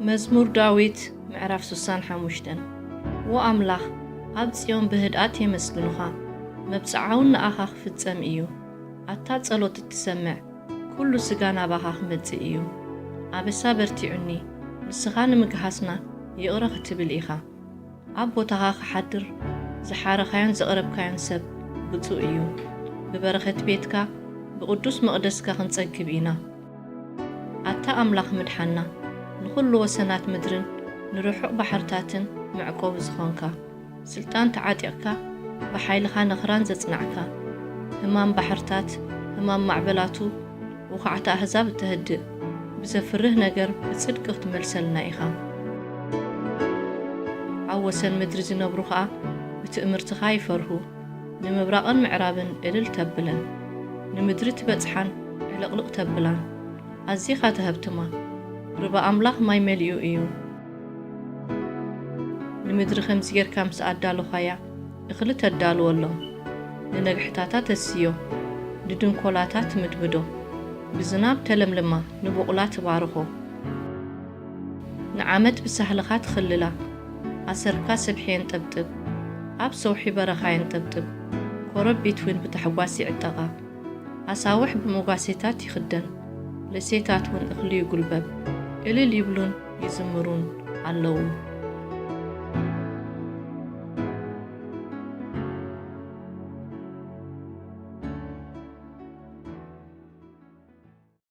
መዝሙር ዳዊት ምዕራፍ ስሳን ሓሙሽተን። ዎ ኣምላኽ፣ ኣብ ጽዮን ብህድኣት የመስግኑኻ፣ መብጽዓውን ንኣኻ ክፍጸም እዩ። ኣታ ጸሎት እትሰምዕ፣ ኩሉ ስጋ ናባኻ ክመጽእ እዩ። ኣበሳ በርቲዑኒ፣ ንስኻ ንምግሃስና ይቕረ ክትብል ኢኻ። ኣብ ቦታኻ ክሓድር፣ ዝሓረኻዮን ዘቕረብካዮን ሰብ ብጹእ እዩ። ብበረኸት ቤትካ፣ ብቕዱስ መቕደስካ ክንጸግብ ኢና። ኣታ ኣምላኽ ምድሓና፣ ንኹሉ ወሰናት ምድርን ንርሑቕ ባሕርታትን መዕቆቢ ዝኾንካ፣ ስልጣን ተዓጢቕካ፣ ብሓይልኻ ነኽራን ዘጽናዕካ፣ ህማም ባሕርታት፣ ህማም ማዕበላቱ፣ ውኻዕታ ኣህዛብ እተህድእ፣ ብዘፍርህ ነገር ብጽድቂ ክትመልሰልና ኢኻ። ኣብ ወሰን ምድሪ ዝነብሩ ኸኣ ብትእምርትኻ ይፈርሁ። ንምብራቕን ምዕራብን እልል ተብለን፣ ንምድሪ ትበጽሓን ዕልቕልቕ ተብላን። ኣዚኻ ተሀብትማ፣ ርባ ኣምላኽ ማይ መሊኡ እዩ። ንምድሪ ከምዚ ጌርካ ምስ ኣዳለኻያ፣ እኽሊ ተዳልወሎም። ንነግሕታታ ተስዮ፣ ንድንኮላታ ትምድምዶ። ብዝናብ ተለምልማ፣ ንቡቕላ ትባርኾ። ንዓመት ብሳህልኻ ትኽልላ፣ ኣሰርካ ስብሒ የንጠብጥብ፣ ኣብ ሰውሒ በረኻ የንጠብጥብ፣ ኮረቢት እውን ብታሕጓስ ይዕጠቓ። ኣሳውሕ ብመጓሴታት ይኽደን፣ ለሴታት እውን እኽሊ ይጉልበብ፣ እልል ይብሉን ይዝምሩን ኣለዉ።